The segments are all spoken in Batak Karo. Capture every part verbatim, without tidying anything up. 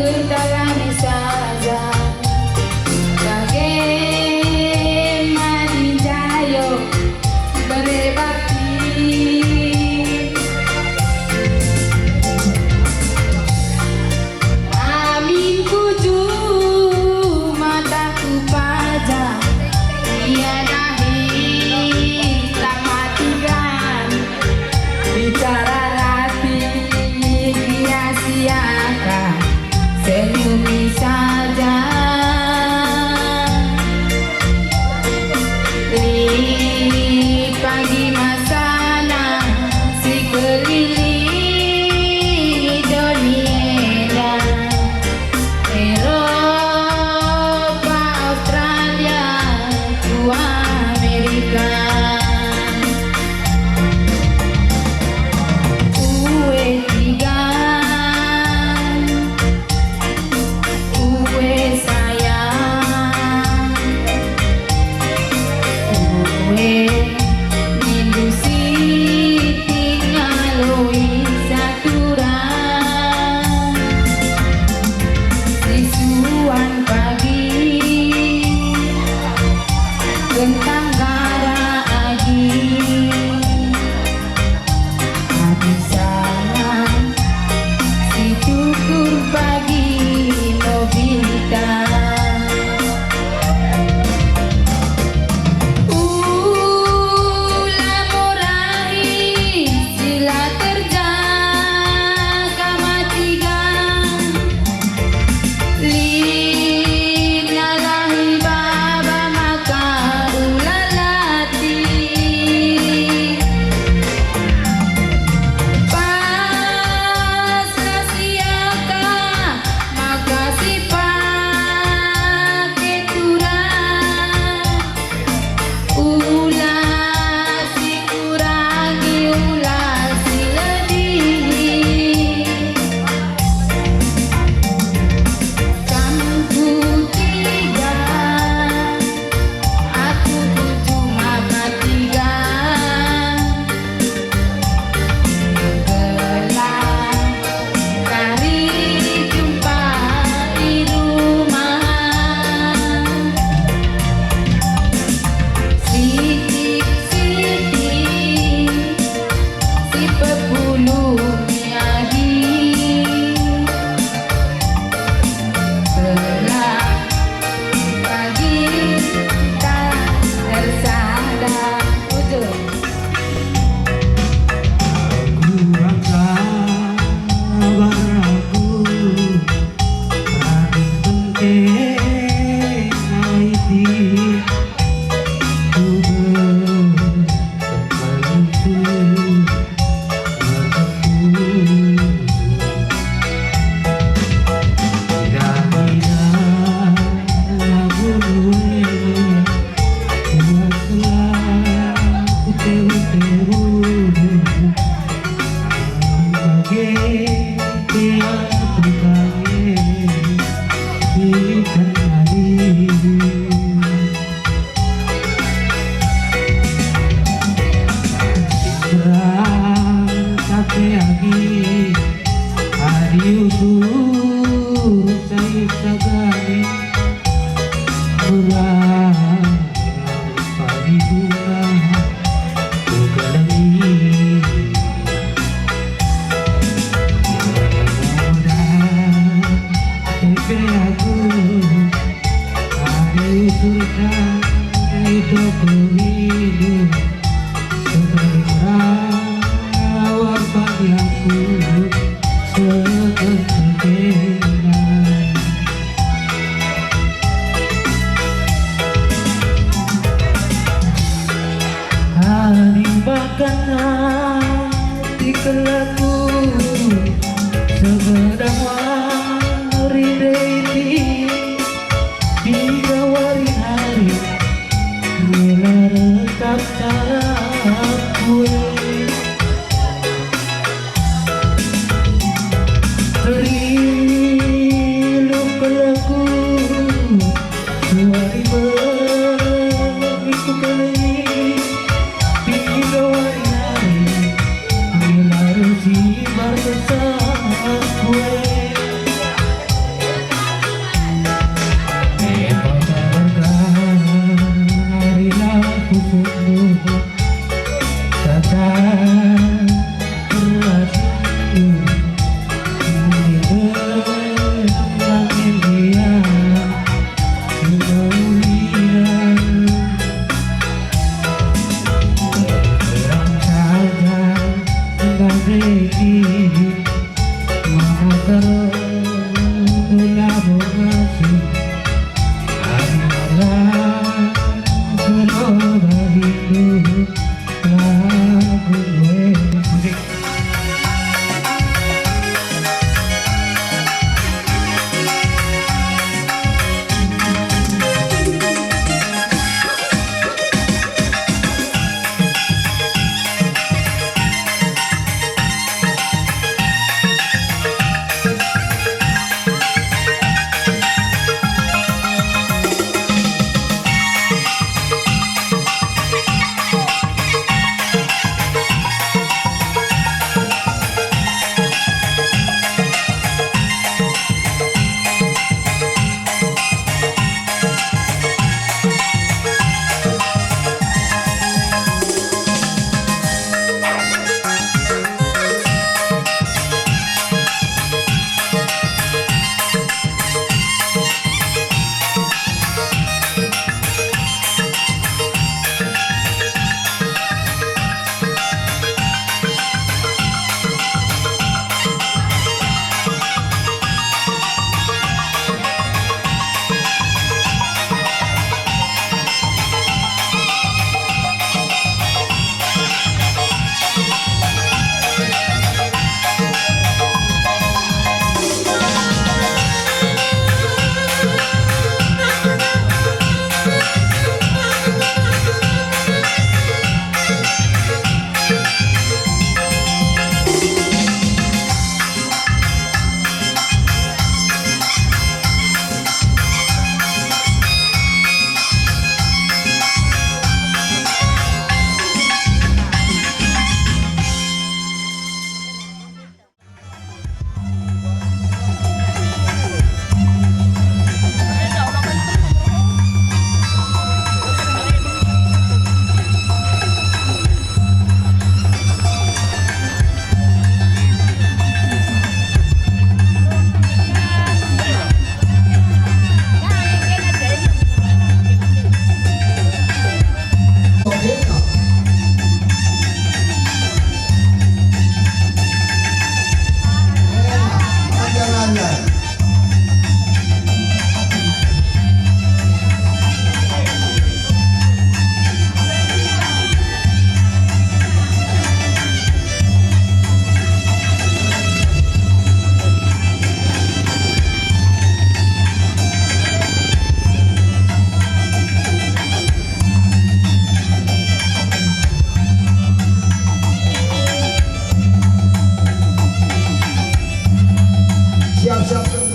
Kutalani saja, bage mani jayo berbakti. Amin kuju mataku paja, ia dahi tak matikan. Bicara rati sia-siaka, senyumi saja. Lit pagi masana si keliling doni enda. Eropa, Australia, ku Amerika. Ue tiga, ue sayang, ue nindu si tingaloi saturan. Sisuan pagi gentang gara agi. Adi salah si tukur pagi mobilta. Ula morahi si la terjaka matiga. Lit nalahi baba maka ula latih. Pas la siaka maka sipake turang. Ula si kurangi, ula si lebih. Kam kutiga, aku ku cuma bertiga. Gelah kari jumpa i rumah. Sitik-sitik si pepulung agi. Gelah pagi tak ersada. Bujur. Aku rasa baraku, aku bengke maiti, ku berkepala itu. Berangkat agi, adi ukur sai sagani, berang pagi bunga kugalangi. Moda tempe aku, adi ukur sai toko hidup. Sebagai perawa pagi aku sekekenan. Adi makan ati kelaku, segedang wari deti, tiga wari hari, rela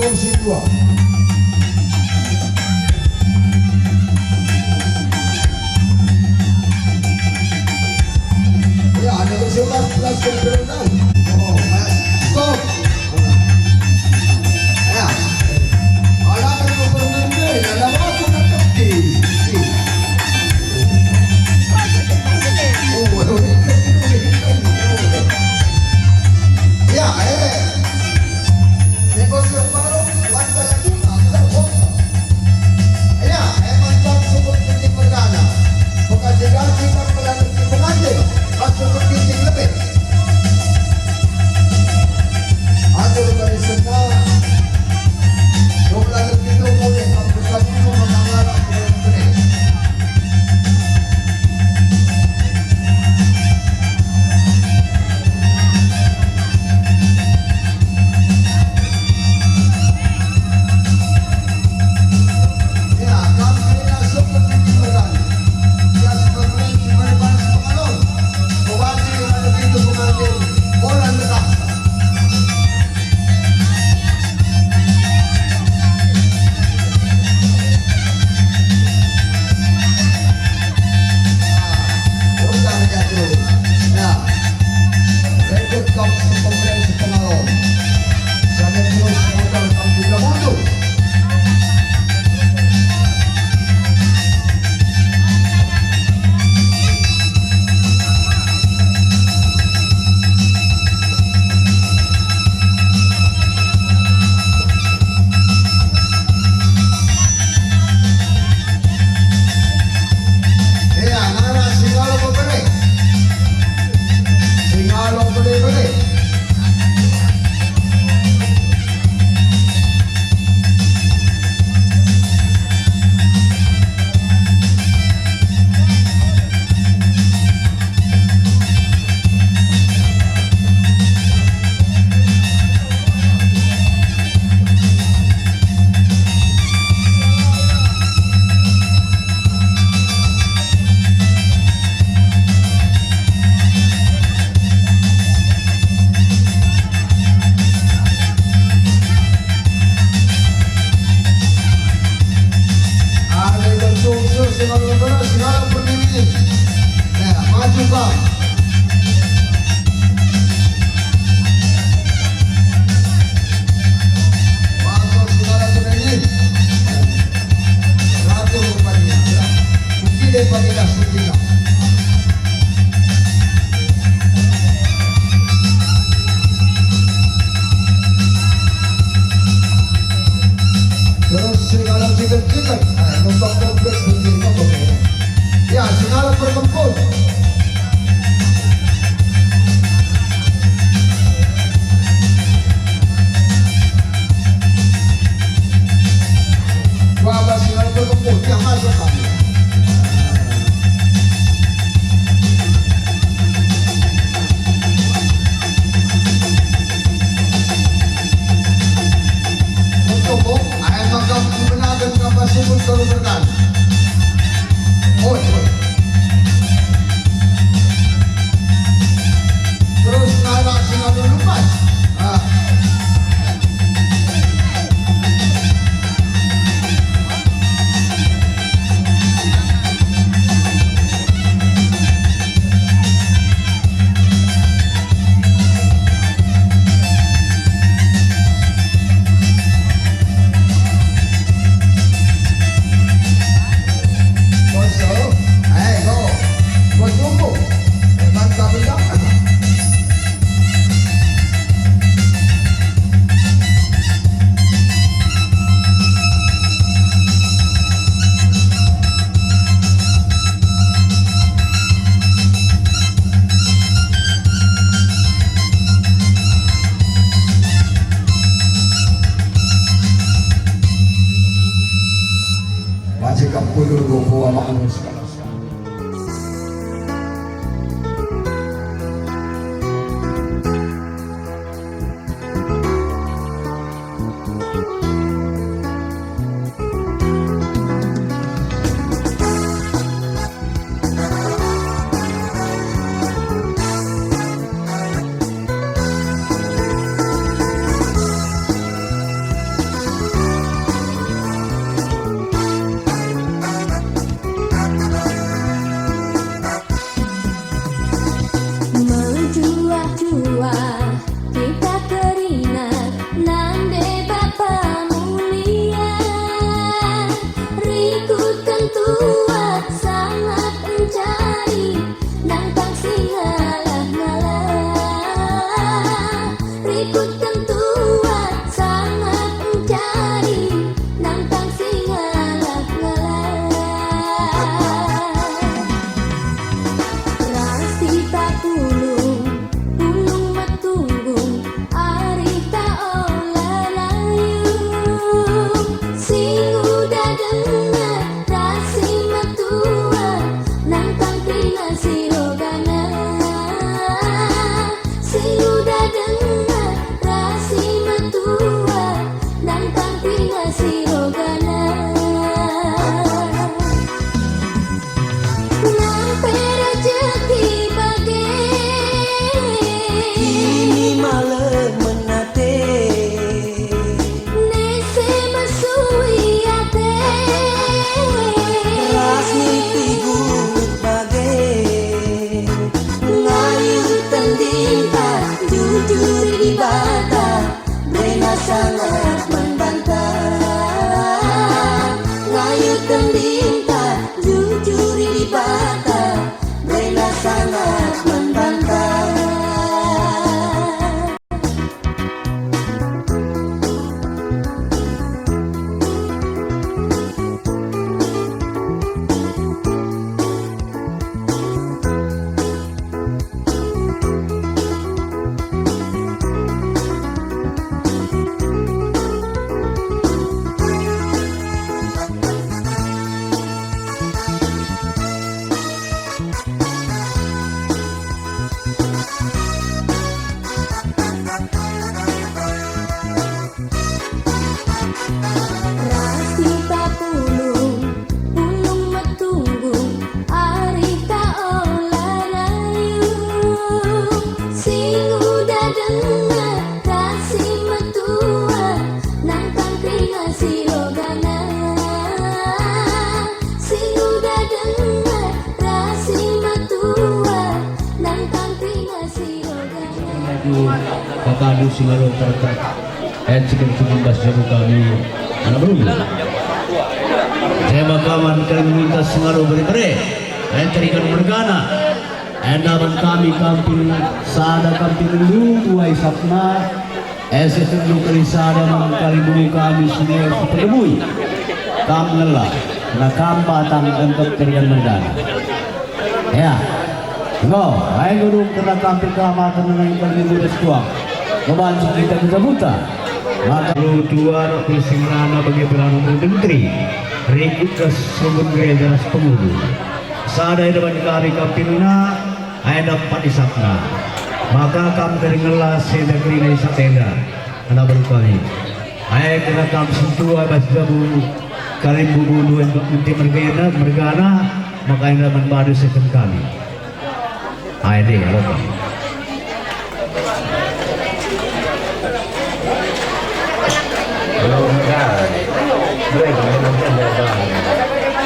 Kursi dua. Ya, ada kursi empat belas, kursi enam. Oh, stop. Ya. Alah, aku pernah, alah, aku nak pergi. Oh, aduh. Ya, eh. Negosiasi baru. Ya, emang bangsa berpikir perdana. Bukan diganti tak melalui pengantin, bangsa berpikir lebih. Atur dari senda, jumlah lebih dulu mulai kampung kampung mengangarak keren-keren. Nah, berikut kau sepenuhnya sepengalon. Jangan terus modal kau juga mundur. Ea, nara singalo bebere. Singalo bebere. Ada yang sukses dengan lebaran, segala berdiri. Ya, maju, Bang. Masuk segala berdiri. Ratu rupanya, ya. Mungkin dia pakai dah, mungkin dah. Terus segala cikek-cikek, eh, nonton komplit begini, nonton ya. Ya, segala perkempun. Baba si lalu berkempun, ya, masuk kami. Untuk, ae maka dibenaken kapal siput kalau berkan. Oi, oi. Terus ngalak si lalu lepas. Ah. Bos, eh, go. Bos, tunggu. Eh, bantu aku, Bang. Banci kam kundul gopo amak anu sekarang. Si logana, si nguda denga, ras si matua, nang tampina si logana. Aduh, Bapak Adu si ngalo tertek. Eh, cikin-cikin bas jabu kami. Anak beru. Saya bakaman kami minta si ngalo bere-bere. Eh, terikan mergana. Enda man kami kampil sada, kampil ulu, dua isapna. Ese tendu kali sada man kali dua kami sungai si pegemui. Kam ngela, kena kam batang engkep kergen merdana. Ya. Enggo, ai ngurung kena kampil kelamatan ngenai kali minggu ras tuang. Kebanci kita buta-buta. Maka lu tua anak pulis sing rana bagi peranan menteri. Rikut ke sumbun gereja ras pengulu. Sada i deban kami kampilna, ai enda empat isapna. Maka kam kari ngela si enda kerina isap enda, anak beru kami. Ai kena kam sentua bas jabu kalimbubu dua enti mergana, mergana, maka enda man badu seken kami. Ai deh, alo kam.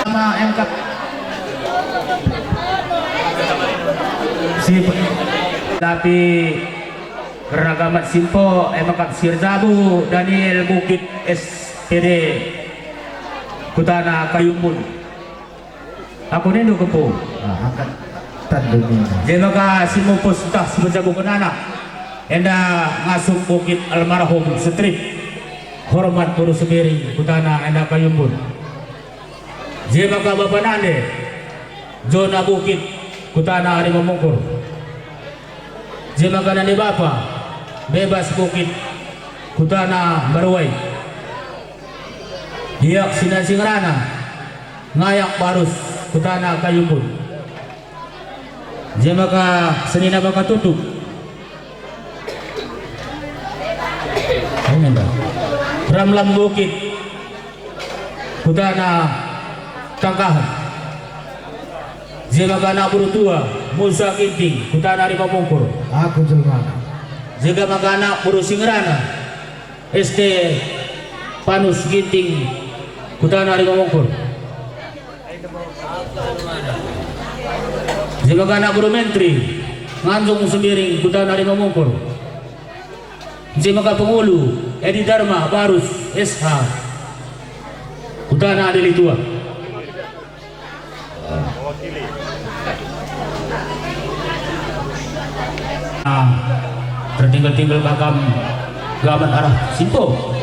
Sama engkap. Si, tapi keragamat simpo, emang kap Sirzabu Daniel Bukit S P D, kutana Kayumbun. Aku nindu kepu. Ah, angkat tandu nindu. Je maka si mupus ntah si pejabu kenana. Enda ngasup bukit almarhum Setrip. Hormat guru Sembiring, kutana enda Kayumbun. Je maka bapa nande, Jona Bukit, kutana Rimba Mungkur. Je maka nande bapa, Bebas Bukit, kutana Mbaruai. Iak sina si ngerana, Ngayak Barus, kutana Kayumbun. Je maka senina baka tutup. Ramlam Bukit, kutana Tangkahan. Je maka anak beru tua, Musa Ginting, kutana Rimba Mungkur. Aku jelmana. Je maka anak beru si ngerana, S T Panus Ginting, kutana Rimba Mungkur. Je maka anak beru menteri, Nganjung Sembiring, kutana Rimba Mungkur. Je maka pengulu, Edi Darma Barus, S H, kutana Deli Tua. Ah, tertinggal-tinggal kakam gamat arah simpo.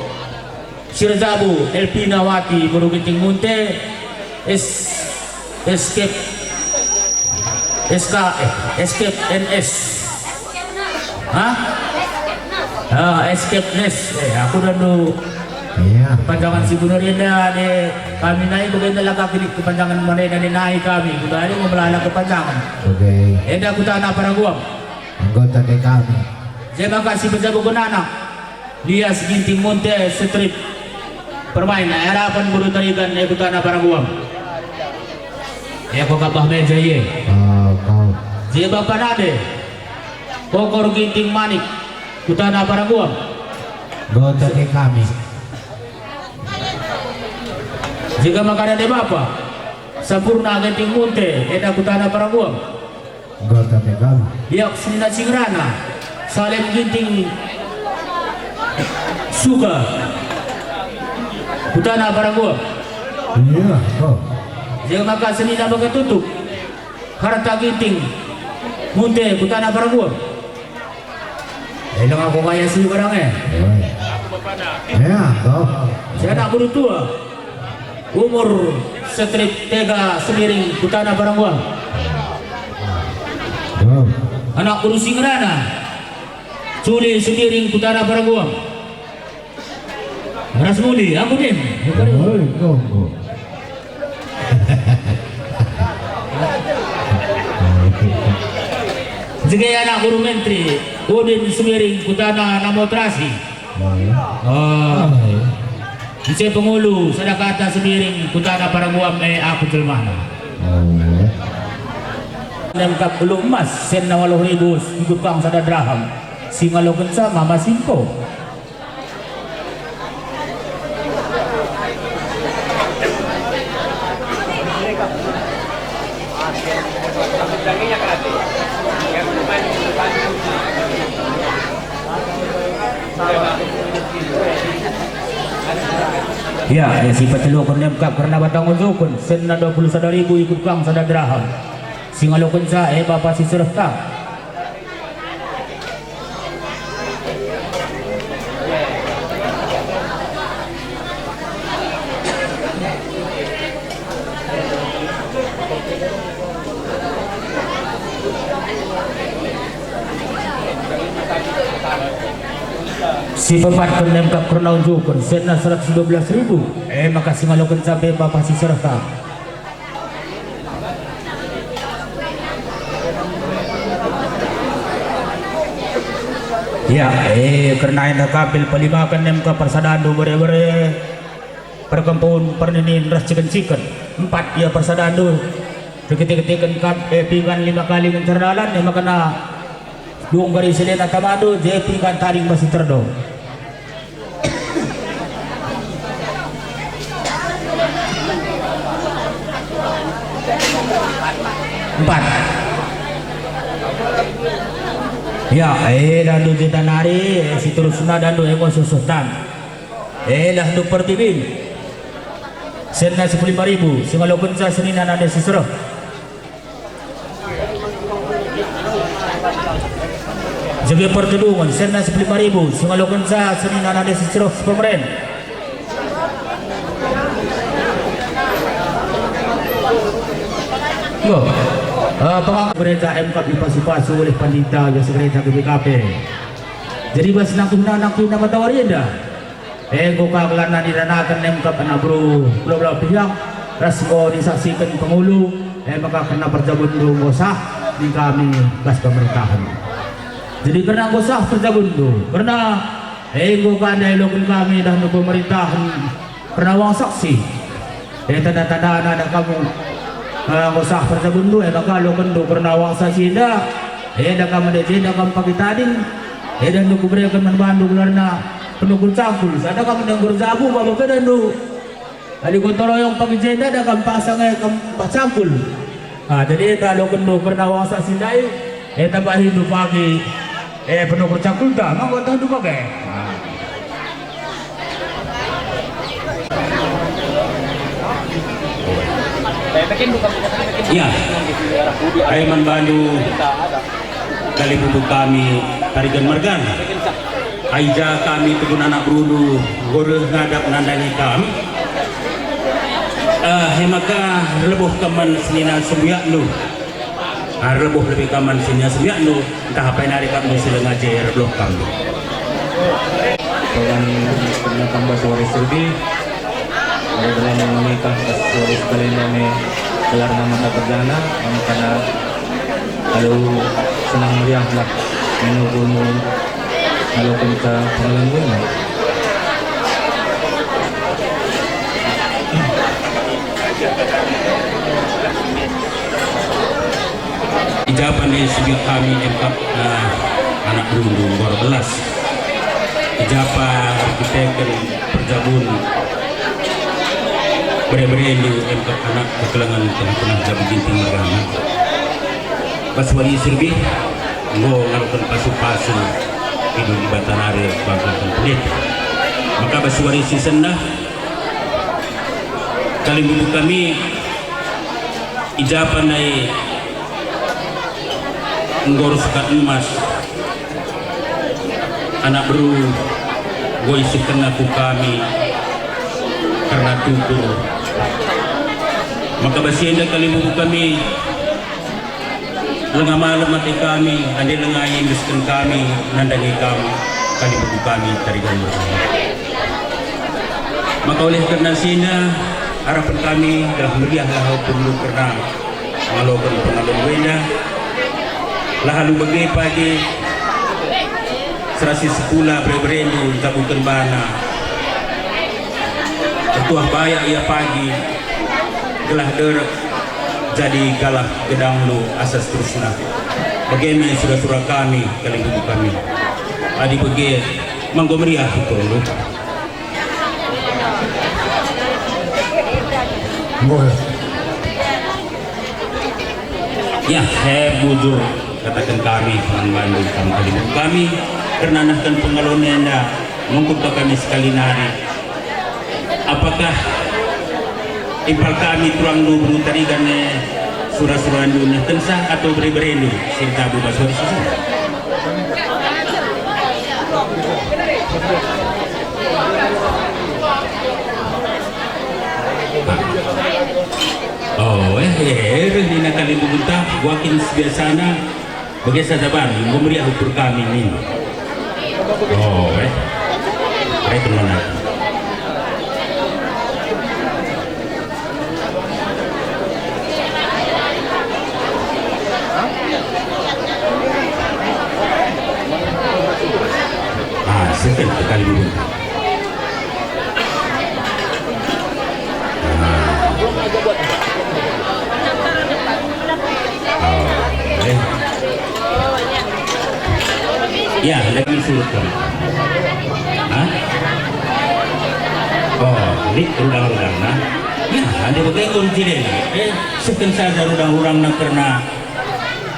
Sirzabu, Elpina Wati, Beru Ginting Munte, es-, Escape, S K, eh, Escape N S. Hah? Ah, Escape Nest. Eh, aku dah dulu. Iya. Kepanjangan si guna enda, de, kami nai bagenda laka kidik kepanjangan mereka de nai kami. Kuda ada melala kepanjangan. Oke. Enda kutana paraguam. Anggota ke kami. Je maka si pejabu genana. Lias Ginting Munte Setrip. Permain, eh, harapan guru tarigan, eh, kutana paraguam. Ya, kau kapah meja, ye. Oh, kau. Je bapa nade. Kokor Ginting Manik, kutana paraguam. Anggota ke kami. Jika makanan de bapa, Sampurna Ginting Munte, enda kutana paraguam. Anggota ke kami. Iak senina si ngerana, Salem Ginting Suka, kutana paraguam. Iya, oh. Jika maka senina baka tutup, Harta Ginting Munte, kutana paraguam. Eh, leng aku kaya si barang, eh. Ya, toh. Si anak beru tua. Umur Setrip Tega Sembiring, kutana paraguam. Toh. Anak beru si ngerana, Culi Sembiring, kutana paraguam. Ras muli, aku nin. Oi, kongko. Jege anak guru menteri, Udin Sembiring, kutana Namotrasi. Oh. Ise pengulu, sada kata Sembiring, kutana paraguam, eh, aku jelmana. Lengkap ulu emas, senna waluh ribu, ikut kang sada dirham. Si ngalokenca mama simpo. Ya, e, si peteluken nemkap kerna batang unjuken, senna dua puluh sada ribu ikut kang sada dirham. Si ngalokenca, e, bapa si serehta. Si peempatken nemkap kerna unjuken, senna seratus dua belas ribu. E maka si ngalokenca pe bapa si serehta. Ya, e, kerna enda kapil pelimaken nemkap persadandu bere-bere. Perkempun, perninin ras ciken-ciken. Empat ia persadandu. Rikete-keteken kap, e, pinggan lima kali ngencar dalan, e, makana dungkari selena tamandu, je pinggan tading bas si terdo. Empat. Ya, e, dandu je nari, e, si terusna dandu enggo susuhtan. Elah nduk pertibin. Senna sepuluh lima ribu, si ngalokenca senina nande si sereh. Jege pertedungen, senna sepuluh lima ribu, si ngalokenca senina nande si sereh si pemeren. Enggo. Eh, pengak gereja M K I pasu-pasu oleh pandita, biasa gereja G B K P. Jadi bas nangkihna, nangkihna matawari enda. Enggo ka gelarna niranaken nemkap anak beru Pulau-Pulau Pihang, ras enggo disaksiken pengulu, e maka kerna perjabunndu enggo sah ning kami bas pemerintahen. Jadi kerna enggo sah perjabunndu, kerna enggo ka ndai iloken kami dahndu pemerintahen kerna uang saksi. E, tanda-tandana da kamu, eh, enggo sah perjabunndu, e maka lokenndu kerna uang saksi enda. Enda kam enda jenda kam pagi tading. Enda ndu kubereken man bandu gelarna penukul cangkul. Sada kam enda nggo erjabu, baba pe dandu. Adi gotong royong pagi jenda da kam pasang e kam pah cangkul. Ah, jadi enda lokenndu kerna uang saksi ndai, e tambahindu pagi. Eh, penukur cangkulta, nganggo tahndu bage. Ya, ai man bandu, kalimbubu kami Tarigan Mergana. Ai ja kami tubuh anak berundu, enggo reh ngadap nandangi kam. Eh, e maka erlebuh kam man senina sembiakndu. Erlebuh lebe kam man senina sembiakndu, ntah apai nari kam ndu si langa je erbeluh kam. Tuhan kena tambah suara serbi, ada dalam menikah pas suara sekali nami gelar nama tak perdana, yang karena kalau senang meriah lah menunggu kalau kita pengalanggung. I ja pa nde si kami emkap, eh, anak berundu nggor belas. I ja pa erkiteken perjabun bere-berendu emkap anak kekelengen tengah-tengah jabu ginting mergana. Bas wari serbi enggo ngaloken pasu-pasu idu Dibata nari bangkaken pendeta. Maka bas wari si sendah kalimbubu kami i ja pa ndai nggor sekat emas. Anak beru enggo isehkenna ku kami kerna tukur. Maka bas enda kalimbubu kami, lenga malem ate kami, ande lenga iendesken kami nandangi kam, kalimbubu kami Tarigan Mergana. Maka oleh kerna si enda, harapen kami gelah meriahlah ukurmu kerna ngaloken pengalon wenda. Lah alu bage pagi serasi sekula bere-berendu ntabuken bana. Ertuah bayak ia pagi, gelah derek jadi galah gedangndu asa seterusna. Bage me sura-sura kami, kalimbubu kami. Adi bage, ma enggo meriah ukurndu. Enggo. Ya, he, bujur kataken kami, man bandu kam kalimbubu kami, kerna nehken pengalon enda, nungkun ka kami sekali nari. Apakah Impal kami turang dubru tarigan e sura-surandu nehkensa atau bere-berendu si erjabu bas wari si sendah. Oh, eh, eh, eh, nina kalimbubuntah, wakin sebiasana, bage saja ban, enggo meriah ukur kami nina. Oh, eh. Baik, teman aku. Ah, seken kali dulu. Ah. Oh, eh. Ya, lagi surut kan. Hah? Oh, lit rudang-rudangna. Ya, adi bage kunci dena. Eh, seken saja rudang-rudangna kerna,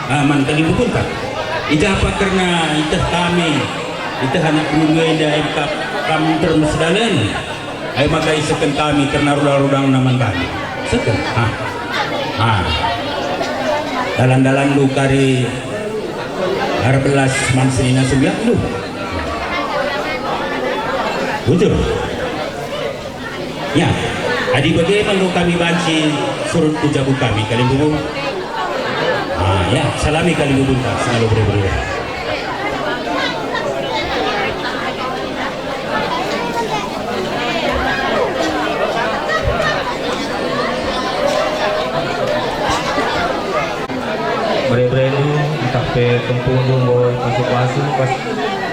ah, man kalimbubuntah. I ja pe kerna iteh kami, iteh anak beru enda, em kap kam termes dalen. Ai maka iseken kami kerna rudang-rudangna man bana. Seken. Ah. Ah. Dalan-dalanndu kari erbelas man senina sembiakndu. Bujur. Ya, adi bage me enggo kami banci surut ku jabu kami, kalimbubu. Ah, ya, salami kalimbubunta, singalo bere-bere. Bere-berendu, ntah pe kempundu enggo pasu-pasu, pas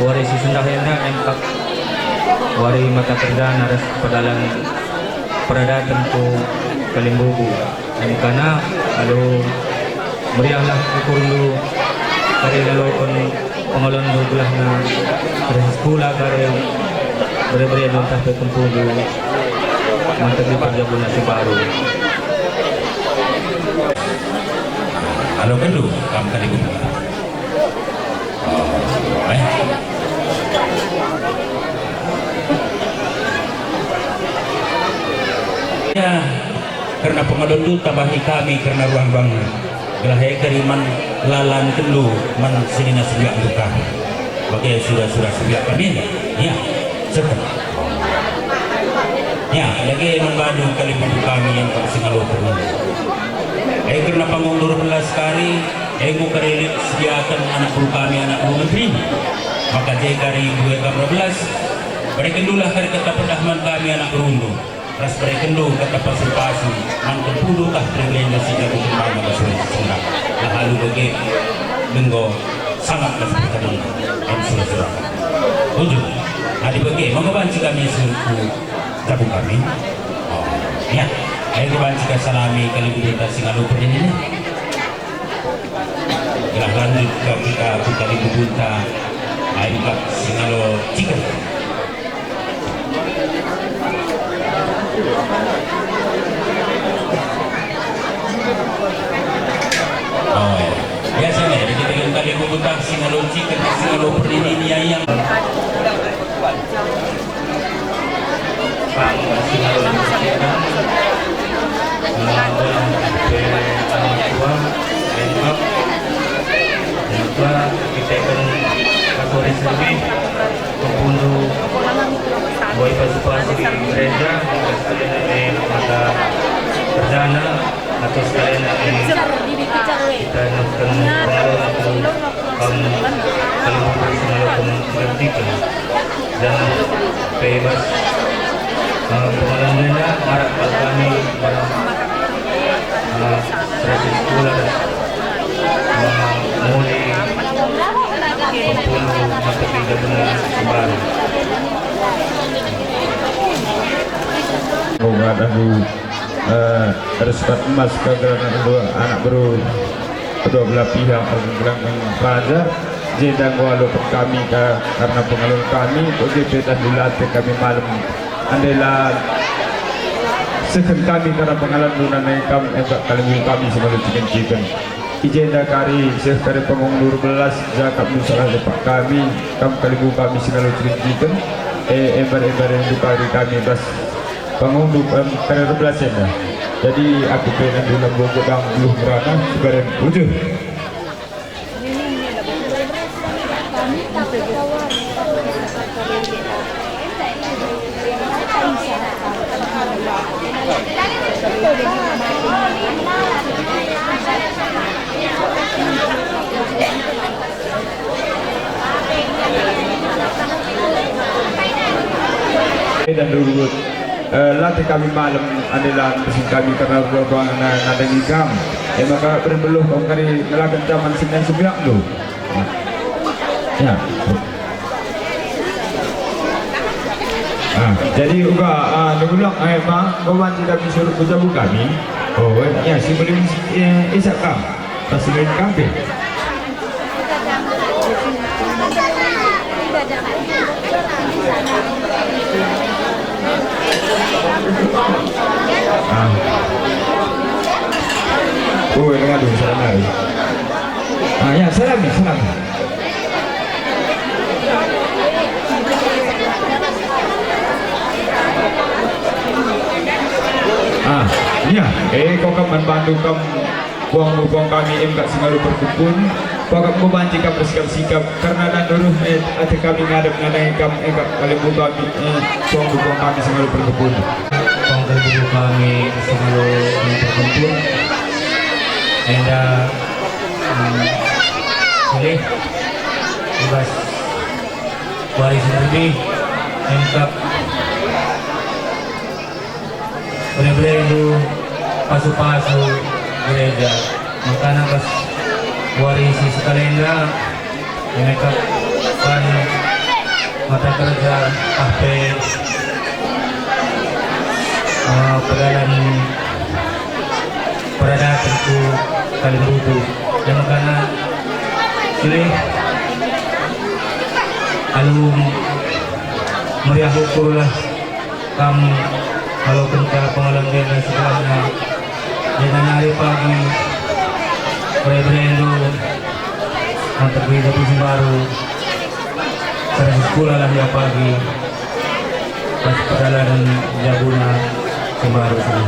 wari si sendah enda, emkap wari mata kerjana ras pedalan, peradaten ku kalimbubu. Emkana, alu meriahlah ukurndu, kari ngaloken pengalonndu gelahna kerina sekula kari bere-berendu ntah pe kempundu mantegi perjabunna si mbaru. Alokenndu kam kalimbubunta. Oh, eh. Ya, kerna pengalonndu tambahi kami kerna ruang bangna. Gelah e kari man lalan kenndu man senina sembiakndu ka. Bage sura-sura sembiak kami enda. Ya, seken. Ya, dage man bandu kalimbubu kami yang kami singalo pernah. E kerna panggung dua belas kari, enggo kari lit sediaken anak beru kami, anak beru menteri. Maka je kari dua belas, berekendulah kari kata pedah man kami anak berundu. Ras berekenndu kata pasu-pasu, man kempundu tah bere-berenda si jago kembang bas wari si sendah. Lah alu bage, denggo, sangat ras berkading, em sura-sura. Bujur, adi bage, maka banci kami suruh ku jabu kami. Oh, ya, ayo banci ka salami kalimbubunta singalo pernini. Gelah lanjut ka kita ku kalimbubunta, ayo kap singalo ciken. Oh, ya. Biasa nih, kita dengan kalimbubunta singalo ciken, singalo pernini ni ayang. Pang singalo ciken, lawan pe anak tua, lengkap. Anak tua, kita kan katoris lebih. Kempundu, boy pasu-pasu di gereja, sekalian eme mata kerjana, atau sekalian eme kita neken pengaruh aku kam kalimbubunta singalo pengertikan. Jangan bebas, eh, pengaruh enda, marak kami, marak, eh, Raja Sekula ras, eh, muli kempundu mata kerja benar sembaru. Moga dahu, eh, respat emas kegerangan dua anak beru kedua belah pihak pergelangan raja. Jenda enggo alu kami ka, karena pengalun kami, oge pe dahu late kami malem. Andela sehen kami karena pengalon nunane kam, empat kali minggu kami semalu ciken-ciken. I jenda kari seh kari panggung dua belas, jakap nu salah lepak kami, kam kalibu kami singalo ciken-ciken, e embar-embar yang dukari kami bas Pangunduk, em, karir belasen, ya. Jadi, aku pe nandu labo godang geluh merana, sugaren ujur. Eh, dan ruhut, eh, latih kami malem, adi la bersih kami kerna ruang-ruang na-, nadangi kam. E maka beren beluh kam kari nelaken jaman senen sebiakndu. Ya. Ah, jadi uga, ah, nunggu lang, eh, ma, kau banci kami suruh ku jabu kami. Oh, eh, ya, si belum, eh, isap kam. Pas si belum kam pe. Ah. Oh, eh, ngadu, salah nari. Ah, ya, salami, salami. Ah, ya, eh, kau kam man bandu kam puang-puang kami em kap si ngalo perkupun, pakap enggo banci kam ersikap-sikap, kerna dan nuruh, eh, ate kami ngadap nandangi kam em kap kalimbutan, eh, puang-puang kami si ngalo perkupun. Puang kalimbubu kami si ngalo perkupun. Enda, hmm, pilih, bebas. Wari si Mudi, em kap bere-berendu pasu-pasu gereja. Makana bas wari si sekalenda, em kap ban mata kerja, ah pe, eh, pedalan peradaten ku kalimbubu. Makana, pilih alu meriah ukurlah kam ngalokenca pengalongen sebelah. Janah nari pagi bere-berendu antar gereja si mbaru. Terus pula lah ia pagi pas perjalanan jabuna si mbaru sini.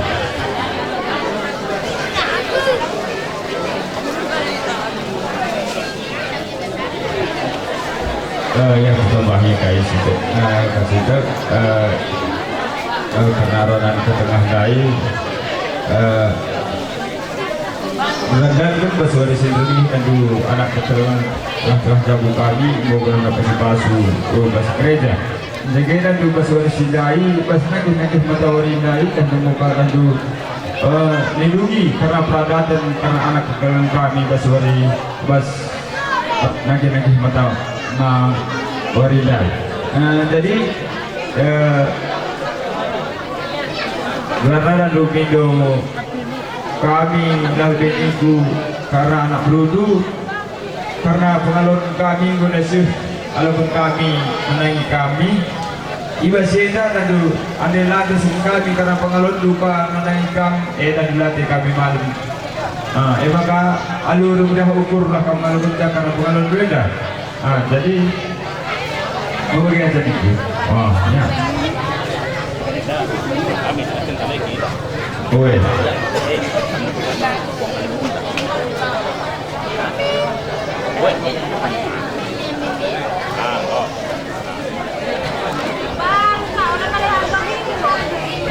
Eh, ya, tambahi kai sitik. Eh, kasitik, eh, eh, kerna ronan ke tengah ndai, eh, Ngendanken bas wari si ndai, aduh, anak keterang, lah, lah jabu kami, enggo guna pasu-pasu, oh, bas gereja. Ndegenan du bas wari si ndai, bas nagih-nagih mata wari ndai, kan nemu ka, aduh, eh, lindungi kerna peradaten, kerna anak keterang kami bas wari, bas nagih-nagih mata ma wari ndai. Eh, jadi, eh, gelarna aduh, mindo kami lah beniku kerna anak berundu, kerna pengalon kami guna seh aloken kami menangi kami. I bas enda aduh, ande la seh kami kerna pengalonndu ka menangi kam, enda latih kami malem. Ah, e maka alu meriah ukurlah kam ngalokenca kerna pengalonndu enda. Ah, jadi, oh, ya, jadi. Oh, ya. Oe.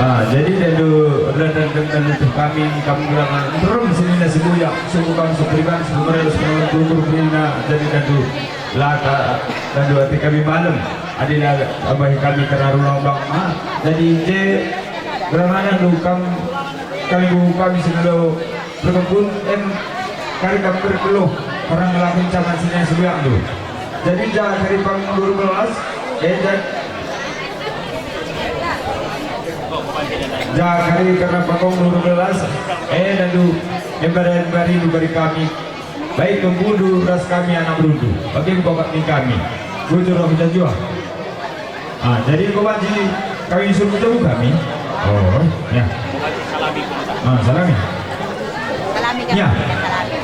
Ah, jadi, dan du, dan, dan, dan, dan itu kami, kami bilang, "Nterem senina si buyak, sungguh kam, sungguh beriman, sungguh merelus, sungguh berina." Jadi, dan du, la ka, dan du ate kami malem. Adi la tambahi kami kerna rulang bang, ah. Jadi, je, ramadan du kam, kami buhu kami si ngalo perkempun, em, kari kam berkeluh, kerna ngelakuin caman senina si buyak du. Jadi, ja kari panggung dua belas, eh, ja-, ja kari kerna panggung dua belas, eh, dan du, embari-embari du kari kami. Baik kempundu ras kami anak berundu, bage me kami. Bujur aku jajuah. Ah, jadi enggo banci kami suruh ketemu kami. Oh, ya. Ah, salami. Salami kami. Ya. Salami.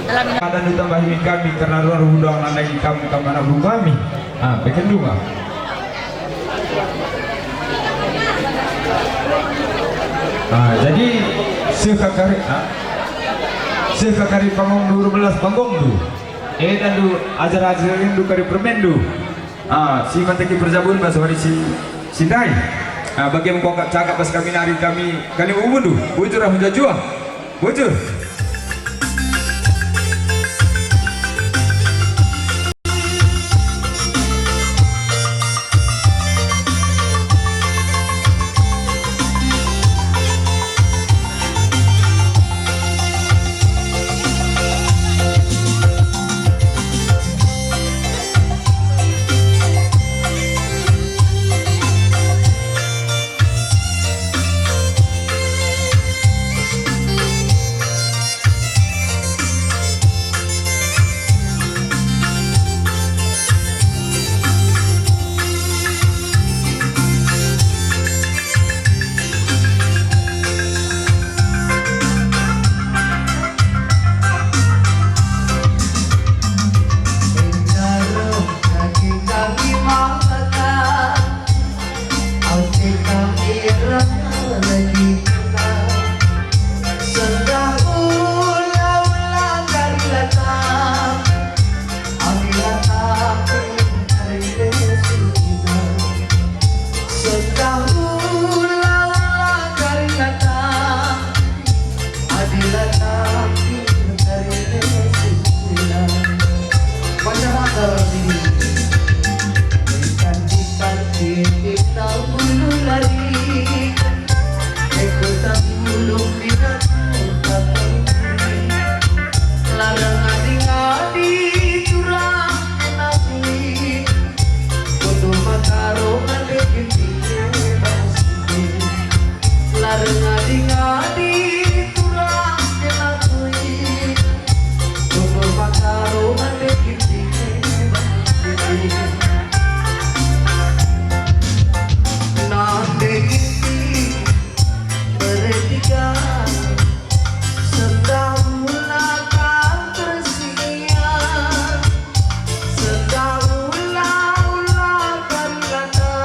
Salami. Ada ditambah kami kerna ruang undang nandangi kami, kami anak berundu kami. Ah, bekendunga. Ah, jadi seh ka kari, ah, seh ka kari pangongndu erbelas panggongndu. Edandu, ajar-ajar rindu kari permenndu. Ah, si manteki perjabun bas wari si, si ndai. Ah, bage me kuakap cakap bas kami nari kami kalimbubunndu. Bujur ah, mejuah-juah. Bujur. Ate kami rasa lagi kena. Sendah ula-ula kari lata, adi lata pe kari lesu kita. Sendah ula-ula kari lata, Adila tapi dari Yesus pulang. Baca mata orang sini. Ikan di pantai kita bulu lari. Eko tak bulu binatang tak bulu. Larang adi-adi turang kena kulit. Kotor makaro ande ginting basi. Larang ngadi-ngadi turang kena kulit. Tutur pakaro ate kinting. Nande kinting, perhatikan. Sendah ula kal tersiar. Sendah ula-ula kal kata.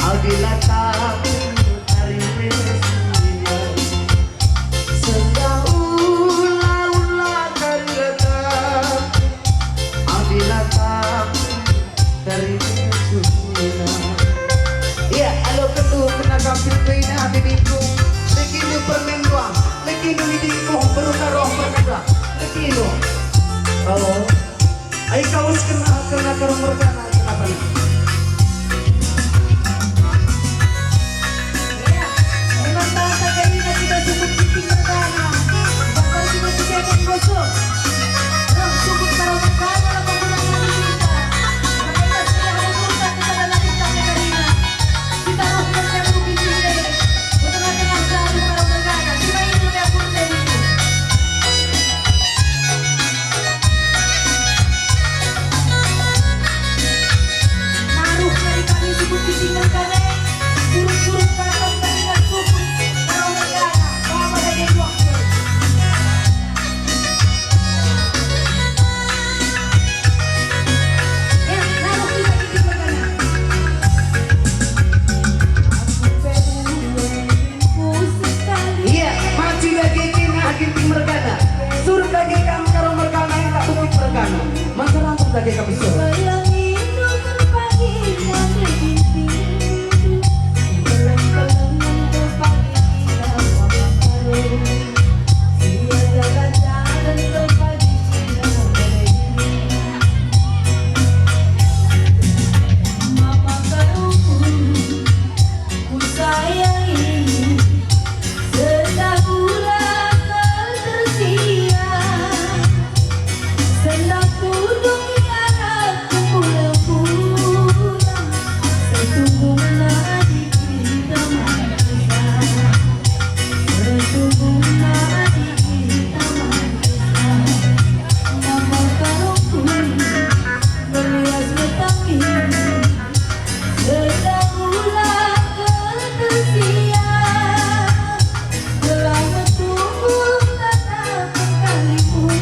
Adi la tapi tarime suya. Sendah ula-ula kari la tapi. Adi la tapi tarime suya. Iya, alo kendu kena kampil kena adi minggu. Legindu permen doang. Legindu idingku beruka roh perkasa. Legindu. Oh. Ai kawes kena, kena Karo mergana, kenapa nih? Ya, memang bahasa Karina kita sebut Ginting mergana. Bahasa kita juga kan gosok. Nah, sebut Karo mergana, apa kurang kita? Mereka sudah ada murka kepada Nabi Karina. Kita rohkan yang lebih tinggi. Di tengah-tengah selalu Karo mergana. Cuma ini udah pun dari itu. Naruh kari kami sebut di tinggal kami, suruh-suruh kami mendengar suku, kalau negara, kalau pada dia waktu. Ya, naruh kita di tinggal kami. Iya, maci dage kena Ginting mergana. Sur dage kam Karo mergana, engka bukit mergana. Masa rambut dage kam sur. Kusayangi, sendah ula kal tersiar, sendah tudung i arah pulang-pulang, setunggung nadi kita manusia, setunggung nadi kita manusia, nama karungku melias metangin. Sedang ulah kebersihan, telah metubuh tanah sekalipun.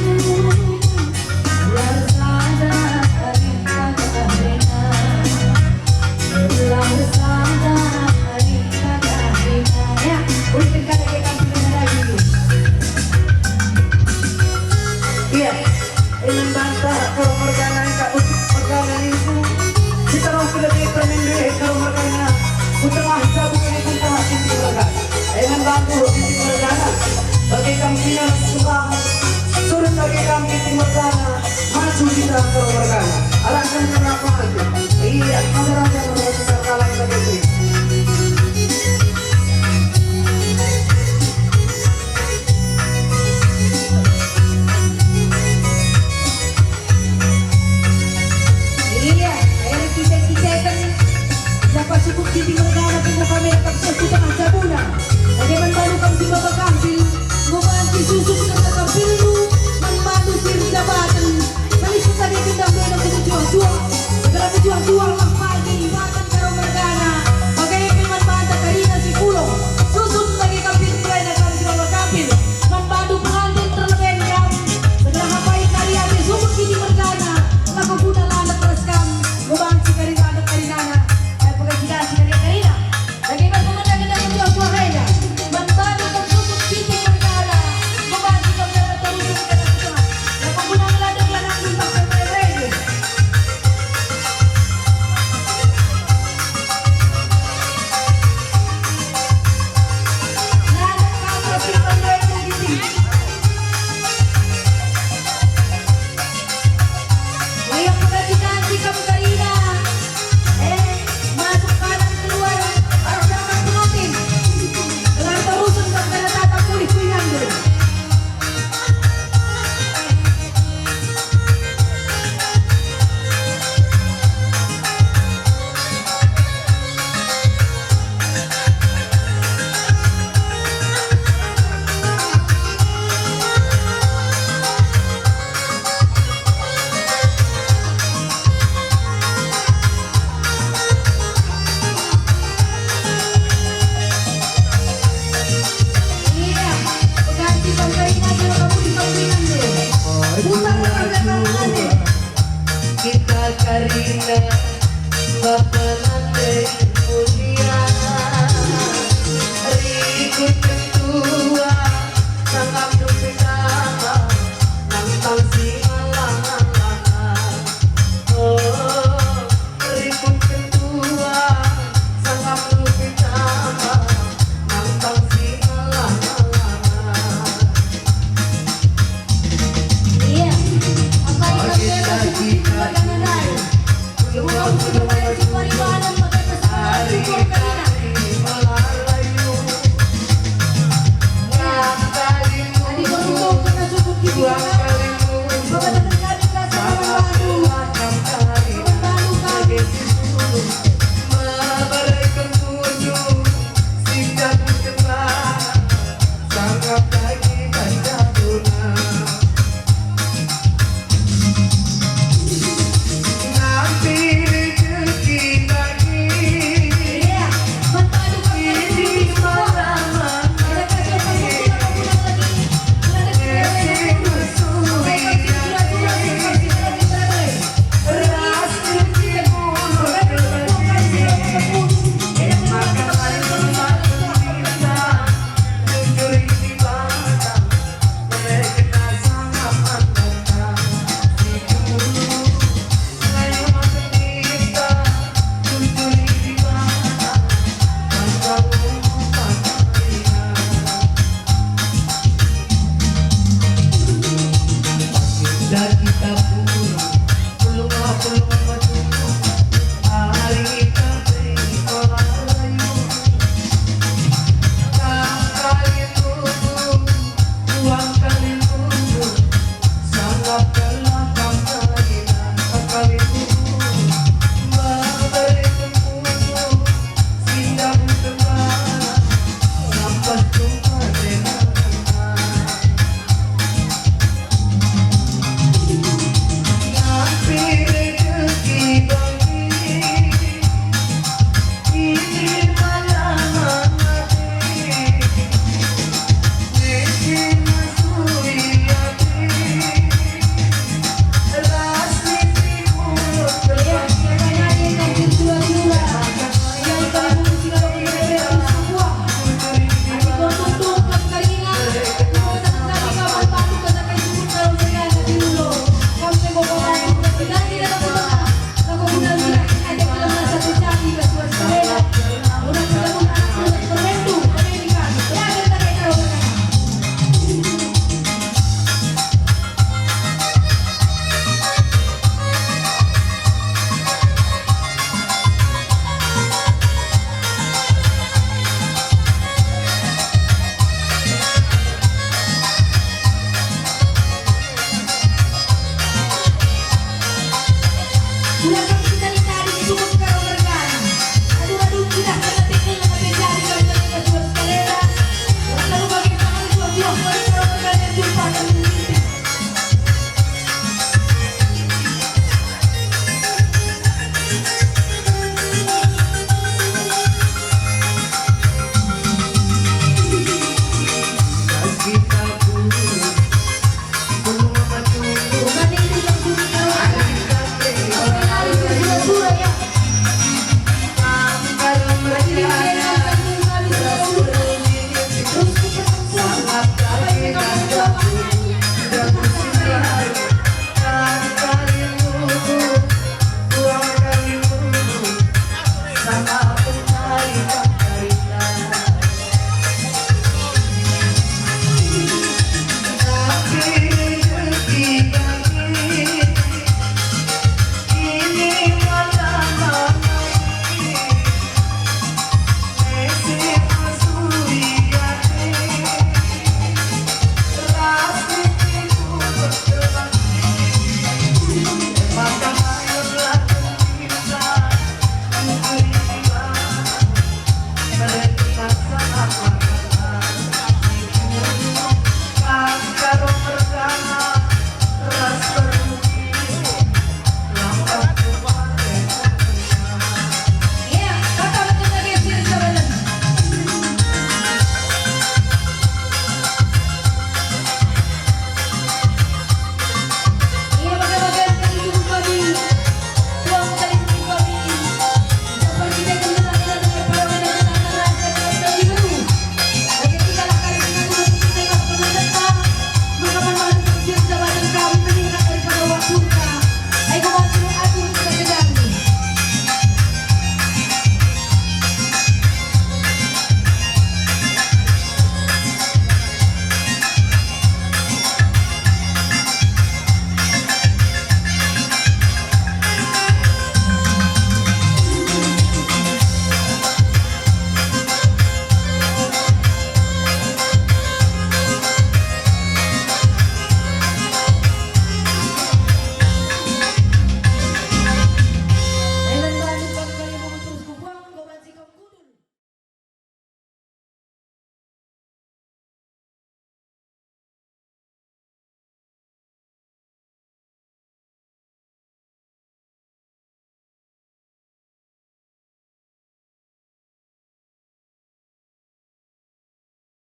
Telah sada hari tanah rena, telah sada hari tanah Arahkan kenapa? Iya, ada raja